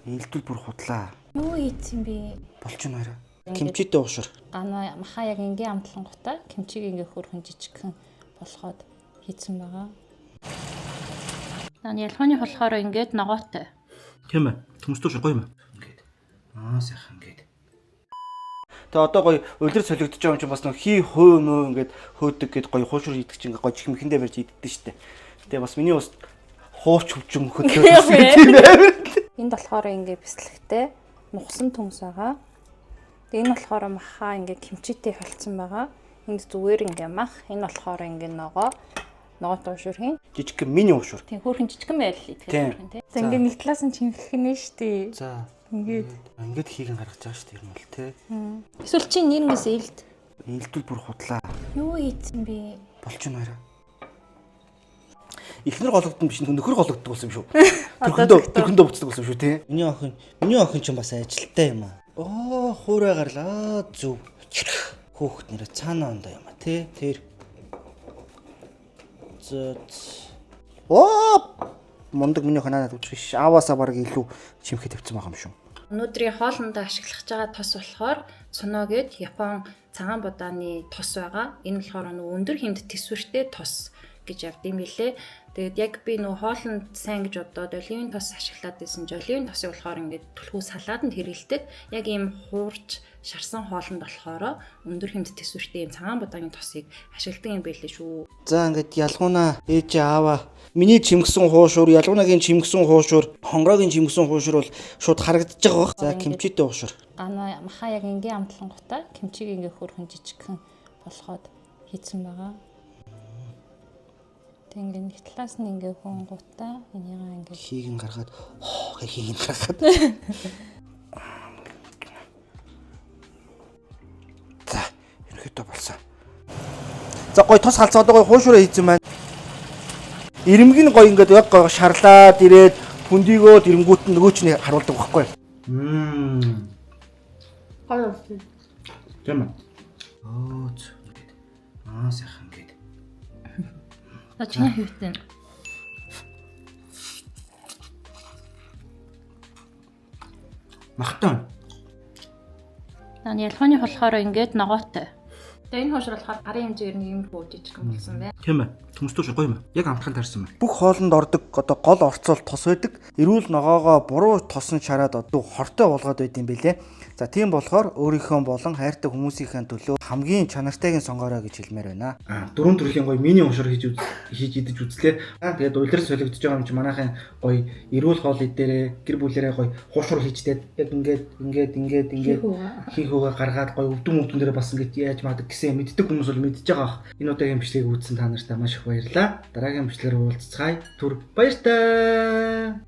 Элдвэл бүр худлаа. Юу хийцэн бэ? Болчихно хоёроо. Кимчитэй уушур. Гана маха яг ингийн амтлангуудаа кимчиг ингээ хөрхөн жижигхэн болгоод хийцэн байгаа. Наа ялгооны болохоор ингээд ногоотой. Тийм ээ. Төмөстөө шир гоё юм. Ингээд. Аа сайхан ингээд. Тэгээ одоо гоё улир солигдож байгаа юм чинь бас нэг хий хөө мөө ингээд хөөдөг гэд гоё хуушур идэх чинь ингээд гоё чихмэхэндээ барьж иддэг штэ. Тэгээ бас миний бас хууч хөвжин хөдлөө тийм ээ. Энд болохоор ингээ бислэгтэй нухсан төмс байгаа. Тэгээ энэ болохоор маха ингээ кимчитэй холцсон байгаа. Энд зүгээр ингээ мах, энэ болохоор ингээ ногоо. Ногоотой уушур хийн. Жижиг мини уушур. Тийм хөөрхөн жижигхэн байл итгэх Тийм. хөөрхөн тий. За ингээ нэг талаас нь чимхэх нэ штэ. За. Ингээд. Ингээд хийг нь гаргаж байгаа штэ ер нь бол тий. Эсвэл чи нэрнээс илд. Элдвэл бүр худлаа. Юу хийцэн бэ? Болчихно хоёроо. Эхнэр гологдсон биш нөхөр гологддог болсон юм шүү. Төрхөндөө буцдаг болсон юм шүү тий. Миний охин ч бас ажилттай юм аа. Оо хуурай гарлаа зөв. Хөөхт нэрэ цаана ондоо юм а тий. Тэр. Зөө. Оо мундаг миний охин надад үчих ш. Ааваасаа баг илүү чимхэд тавьсан байгаа юм шүү. Өнөөдрийн хоолндоо ашиглах байгаа тос болохоор цуно гээд Япон цагаан будааны тос байгаа. Энэ болохоор нөгөө өндөр хэмт төсвөртэй тос гэж явд юм билэ. Тэгээд яг би нөгөө хоолнд сайн гэж бодоод оливын тос ашиглаад байсан чи оливын тосыг болохоор ингээд түлхүү салааданд хэрэглэдэг. Яг ийм хуурч шарсан хоолнд болохоор өндөр хэмт төсвөртэй ийм цагаан будааны тосыг ашигладаг юм билээ шүү. За ингээд ялгууна ээж аава миний чимгсэн хуушур, ялгуунагийн чимгсэн хуушур, хонгорогийн чимгсэн хуушур бол шууд харагдаж байгаа бах. За кимчитэй хуушур. Гана маха яг ингийн амтлангуудаа кимчиг ингээ хөрхөн жижигхэн болгоод хийцэн байгаа. Тэг ингээ нэг талаас нь ингээ хөнгуудаа энийгээ ингээ Хийг нь гаргаад хоо гэ хийг нь гаргаад. За ерөнхийдөө болсон. За гой тос халцаа одоо гой хуушураа хийцэн байна. Ирэмэг нь гой ингээд яг гой шарлаад ирээд хүндийгөө дэрнгүүт нь нөгөө чинь харуулдаг байхгүй. Мм. гоё. Тийм ээ. Өө зү ингээд. Аа сайхан ингээд. За чиний хэвтэн. Махтан. За ялгооны болохоор ингээд ногоотой. Тэгээ энэ хуушур болохоор гарын хэмжээгээр нэг иймэрхүү жижигхэн болсон байна. Тийм ээ. Төмөстөө шиг гоё юм. Яг амтхан таарсан байна. Бүх хоолнд ордог одоо гол орцол тос байдаг. Эрүүл ногоогоо буруу тосон шараад одоо хортой болгоод байд юм бэлээ. За тийм болохоор өөрийнхөө болон хайртай хүмүүсийнхээ төлөө хамгийн чанартайг нь сонгоорой гэж хэлмээр байна. Аа дөрвөн төрлийн гоё мини уушур хийж идэж үзлээ. Аа тэгээд улирал солигдож байгаа юм чи манайхан гоё эрүүл хоол идээрээ гэр бүлээрээ гоё хуушур хийждээд яг ингээд ингээд ингээд ингээд хийх үгээ гаргаад гоё өвдөн дээрээ бас ингээд яаж магадгүй гэсэн мэддэг хүмүүс бол мэдж байгаа бах. Энэ удаагийн бичлэгийг үзсэн та нартай маш их баярлалаа. Дараагийн бичлэгээр уулзцгаая. Түр баяртай.